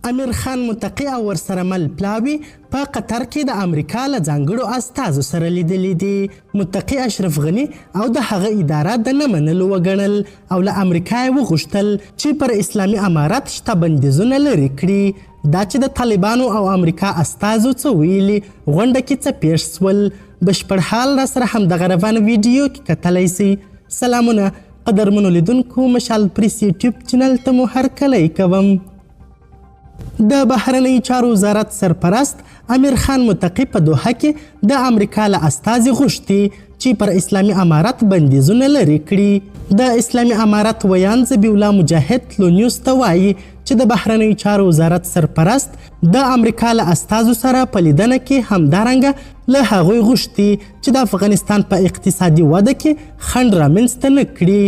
امیر خان متقي او ورسره مل پلاوي په قطر کې د امریکا له ځانګړو استازو سره لیدلي دي. متقي اشرف غني او د هغه اداره د نه منلو وګڼل او له امریکا یې وغوښتل چې پر اسلامي امارت شته بندیزونه لرې کړي. دا چې د طالبانو او امریکا استازو څه ویلي، غونډه کې څه پېښ سول، بشپړ حال راسره همدغه روانه ویډیو کې کتلی سئ. سلامونه قدرمنو لیدونکو، مشال پریس یوټیوب چینل ته مو هرکلی کوم. د بهرنیو چارو وزارت سرپرست امیر خان متقي په دوحه کې د امریکا له استازي غوښتي چې پر اسلامي امارت بندیزونه لرې کړي. د اسلامي امارت ویاند ذبیح الله مجاهد طلوع نیوز ته وایي چې د بهرنیو چارو وزارت سرپرست د امریکا له استازو سره په لیدنه کې همدارنګه له هغوی غوښتي چې د افغانستان په اقتصادي وده کې خنډ رامنځته نه کړي.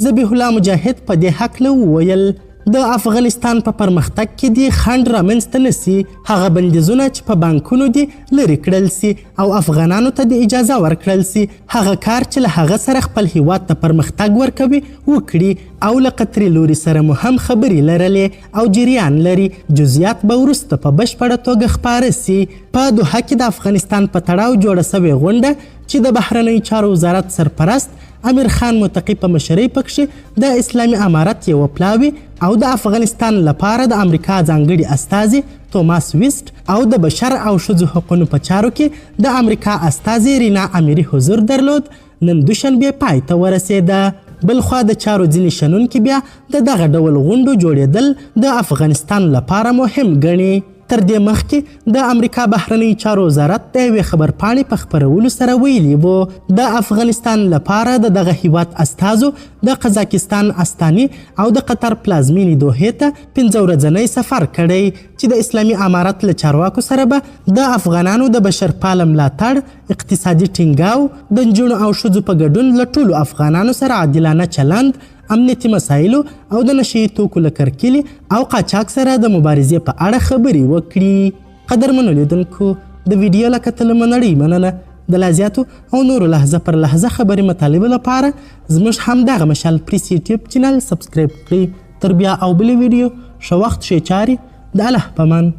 ذبیح الله مجاهد په دې هکله وویل: د افغانستان په پرمختګ کې دې خنډ رامنځته نه سي، هغه بندیزونه چې په بانکونو دي لرې کړل سي او افغانانو ته دې اجازه ورکړل سي هغه کار چې له هغه سره خپل هیواد ته پرمختګ ورکوي وکړي، او له قطري لوري سره مو هم خبرې لرلې او جریان لري، جزیات به وروسته په بشپړه توګه خپاره سي. په دوحه کې د افغانستان په تړاو جوړه شوې غونډه چې د بهرنیو چارو وزارت سرپرست امیر خان متقي په مشرۍ پکښې د اسلامي امارت یوه پلاوي او د افغانستان لپاره د امریکا ځانګړي استازي توماس ویسټ او د بشر او ښځو حقونو په چارو کې د امریکا استازې رینا امیري حضور درلود، نن دوشنبه پای ته ورسېده. بلخوا د چارو ځینې شنونکي بیا د دغه ډول غونډو جوړېدل د افغانستان لپاره مهم ګڼي. تر دې مخکې د امریکا بهرنیو چارو وزارت د یوې خبرپاڼې په خپرولو سره ویلي وو، د افغانستان لپاره د دغه هیواد استازو د قزاقستان استاني او د قطر پلازمینې دوحې ته 5 ورځنی سفر کړی چې د اسلامي امارت له چارواکو سره به د افغانانو د بشرپاله ملاتړ، اقتصادي ټینګاو، د نجونو او ښځو په ګډون له ټولو افغانانو سره عادلانه چلند، امنیتي مسایلو او د نشه یي توکو له کرکیلې او قاچاق سره د مبارزې په اړه خبرې وکړي. قدرمنو لیدونکو، د ویډیو له کتلو مو نړۍ مننه. د لا زیاتو او نورو لحظه پر لحظه خبري مطالبو لپاره زموږ همدغه مشال پریس یوټیوب چینل سبسکرایب کړئ. تر بیا او بلې ویډیو، ښه وخت، ښې چارې، د الله په امان.